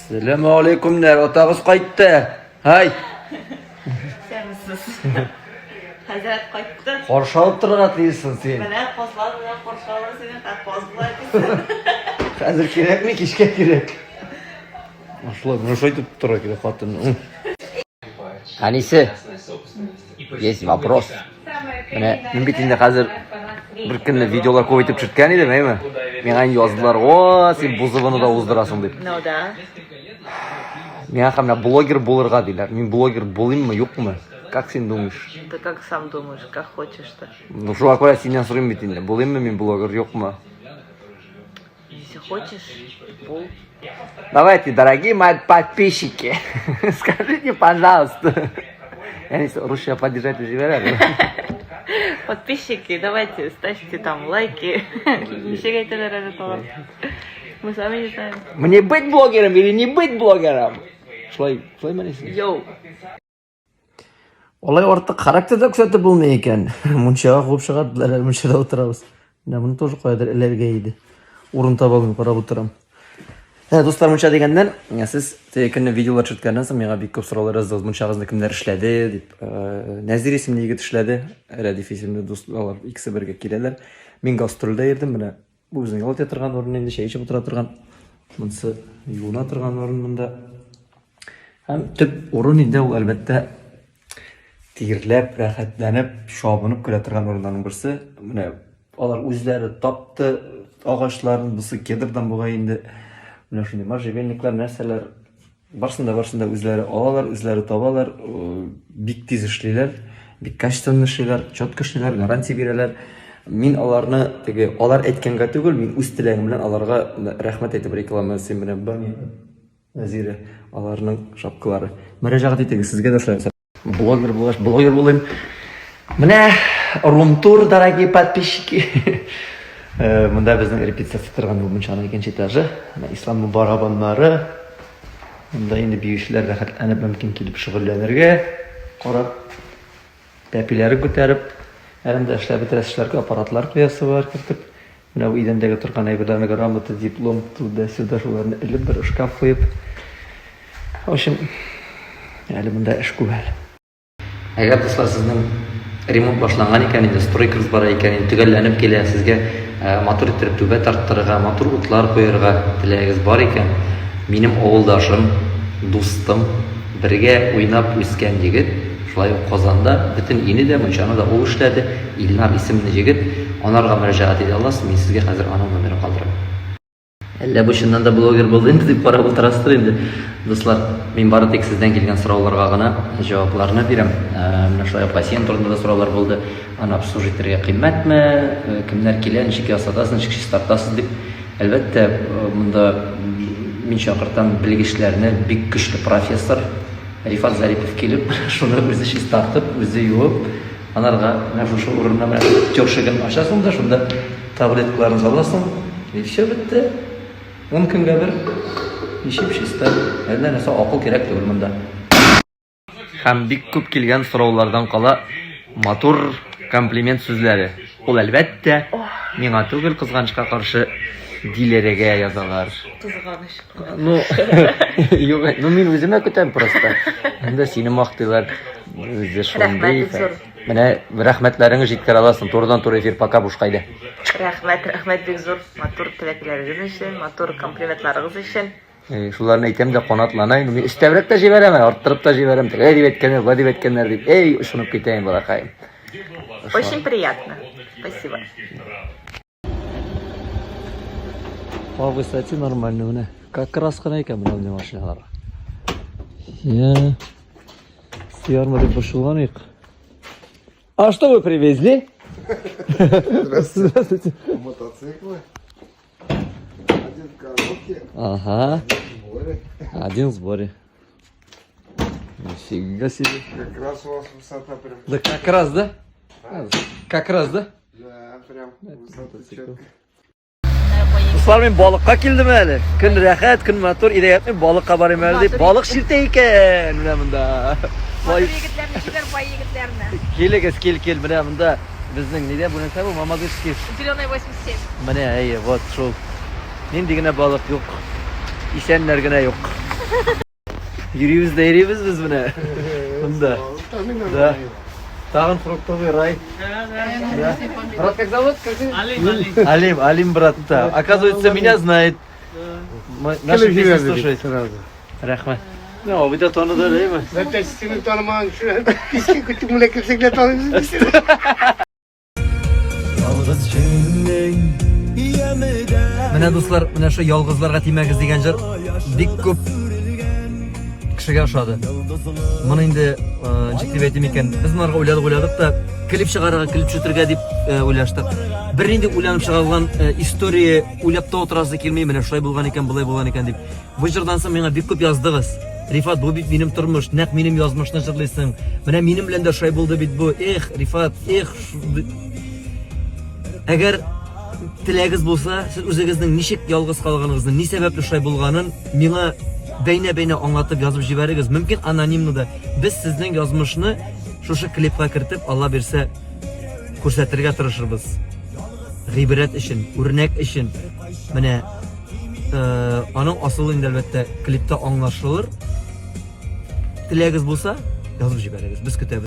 Сәлам алейкумнәр, атагыз кайтты. Һай. Исәнмесез. Хәзрәт кайтты. Каршы алып торырга тиешсең син. Менә казлар белән каршы алыр сине, ә каз була дисең. Хәзер кирәкми, кичкә кирәк. Шулай, менә шулай итеп торырга кирәк хатын. Әнисе, есть вопрос. Менә мин бит инде хәзер бер көнне видеолар күп итеп төшерткән идем, әйме? Миңа инде яздылар, о, син Бузованы да уздырасың дип. Ну да. Миңа һәм менә блогер булырга диләр. Мин блогер булыйммы, юкмы? Как син думаешь? Ты как сам думаешь, как хочешь-то? Ну, шуңа күрә синнән сорыйм бит инде. Булыйммы мин блогер, юкмы? Если хочешь, бул. Давайте, дорогие мои подписчики, скажите, пожалуйста. Әнисе, русча поддержать җибәрә. Подписчики, давайте ставьте там лайки. Ничек әйтәләр әле тагын? Мы сами не знаем. Мне быть блогером или не быть блогером? Шулай, шулай әнисе? Йоу. Алай артык характер да күрсәтеп булмый икән. Мунчага куып чыгардылар, әле мунчада утырабыз. Менә моны тоже каядыр эләргә иде. Урын таба алмыйм, карап утырам. Ә, дуслар, мунча дигәннән, сез теге көнне видеолар төшерткәннән соң миңа бик күп сораулар яздыгыз, мунчагызны кемнәр эшләде дип. Нәзир исемле егет эшләде, Рәдиф исемле дус, алар икесе бергә киләләр. Мин гастрольдә йөрдем, менә бу безнең ял итә торган урын инде, чәй эчеп утыра торган. Монысы юына торган урын монда. Һәм төп урын инде ул, әлбәттә, тирләп, рәхәтләнеп, чабынып көлә торган урыннарның берсе. Менә алар үзләре тапты агачларын, бусы кедрдан бугай инде. Менә шундый можжевельниклар, нәрсәләр. Барсын да, барсын да үзләре алалар, үзләре табалар, бик тиз эшлиләр, бик качественно эшлиләр, четко эшлиләр, гарантия бирәләр. Мин аларны теге алар әйткәнгә түгел, мин үз теләгем белән аларга рәхмәт әйтеп реклама ясыйм менә баня Нәзирә, аларның шапкалары. Мөрәҗәгать итегез, сезгә дә шулай. Блогер булгач, блогер булыйм. Менә рум-тур, дорогие подписчики. Монда безнең репетиция торган бу мунчаның икенче этажы. Менә исламның барабаннары. Монда инде биючеләр рәхәтләнеп мөмкин килеп шөгыльләнергә. Карап, тәпиләрен күтәреп, әле монда эшләп бетерәсе эшләргә аппаратлар куясы бар кертеп. Менә бу идәндәге торган әйберләрне грамота, диплом, туда-сюда шуларны элеп бер шкаф куеп. В общем, әле монда эш күп әле. Әгәр, дуслар, сезнең ремонт башланган икән инде, стройкагыз бара икән, инде төгәлләнеп килә, сезгә матур иттереп түбә тарттырырга, матур утлар куярга теләгегез бар икән, минем авылдашым, дустым, бергә уйнап үскән егет, Шулай ук Казанда бөтен өйне дә, мунчаны да ул эшләде. Илнар исемле егет. Анарга мөрәҗәгать итә аласыз, мин сезгә хәзер аның номерын калдырам. Әллә бу чыннан да блогер булды инде дип карап утырасыздыр инде. Дуслар, мин бары тик сездән килгән сорауларга гына җавапларны бирәм. Менә шулай ук бассейн турында да сораулар булды. Аны обслуживать итәргә кыйммәтме? Кемнәр килә, ничек ясатасыз, ничек чистартасыз дип. Әлбәттә, монда мин чакыртам белгечләрне, бик көчле профессор Рифат Зарипов килеп, шуны үзе чистартып, үзе юып, анарга менә шушы урынына менә тешеген ачасың да, шунда таблеткаларын саласың, и все бетте. Ун көнгә бер ничек чиста. Әллә нәрсә акыл кирәк түгел монда. Һәм бик күп килгән сораулардан кала матур комплимент сүзләре. Ул әлбәттә, миңа түгел, кызганычка каршы, Диләрәгә язалар. Кызганыч. Ну, юк, ну мин үземә көтәм просто. Инде сине мактыйлар. Үзе шундый. Рәхмәт, зур. Менә рәхмәтләреңне җиткерә аласың. Турыдан-туры эфир пока бушка иде. Рәхмәт, рәхмәт бик зур. Матур теләкләрегез өчен, матур комплиментларыгыз өчен. Шуларны әйтәм дә канатлана инде. Мин өстәбрәк тә җибәрәм, арттырып та җибәрәм. Тегеләй дип әйткәннәр, болай дип әйткәннәр дип. Эй, очынып китәем, балакаем. Очень приятно. Спасибо. По высоте нормально менә. Как раз кына икән менә мондый машиналар. Я. Сыярмы дип борчылган идек. А что вы привезли? Здравствуйте. Здравствуйте. Мотоциклы. Один в коробке, Ага. один в море. Один в сборе. Нифига себе. Как раз у вас высота прям. Да как раз, да? Как раз, да? Да, прям высота четко. Дуслар, мин балыкка килдем әле. Көн рәхәт, көн матур, өйдә ятмыйм, балыкка барыйм әле дип. Балык чиртә икән менә монда. Матур егетләрне җибәр, бай егетләрне. Килегез, кил, кил, менә монда безнең нидә бу нәрсә бу? Мамадышский. Зеленая 87. Менә, әйе, вот шул. Нинди генә балык юк. Исәннәр генә юк. Йөрибез дә йөрибез без менә. Монда. Да. Тагын фруктовый рай. Да. Брат, как зовут? Скажи. Алим. Алим, Алим брат, да. Оказывается, меня знает. Мы- Наши песни слушает. Сразу. Рәхмәт. Ну, абый да таныды, әйме? Zaten seni tanıman şu pislik küçük mülekkepsekle tanıyorsun. Менә дуслар, менә шу ялгызларга тимәгез дигән җыр бик күп кешегә ошады. Моны инде э, ничек дип әйтим икән, без монарга уйладык, уйладык та клип чыгарырга, клип төшертергә дип э, уйлаштык. Бернинди уйланып чыгарылган э, история уйлап та утырасы килми, менә шулай булган икән, болай булган икән дип. Бу җырдан соң миңа бик күп яздыгыз. Рифат, бу бит минем тормыш, нәкъ минем язмышны җырлыйсың. Менә минем белән дә шулай булды бит бу. Эх, Рифат, эх. Әгәр теләгез булса, сез үзегезнең ничек ялгыз калганыгызны, ни сәбәпле шулай булганын миңа бәйнә-бәйнә аңлатып язып җибәрегез. Мөмкин анонимно да. Без сезнең язмышны шушы клипка кертеп, Алла бирсә, күрсәтергә тырышырбыз. Гыйбрәт өчен, үрнәк өчен. Менә э, аның асылы инде әлбәттә клипта аңлашылыр. Теләгез булса, язып җибәрегез. Без көтәбез.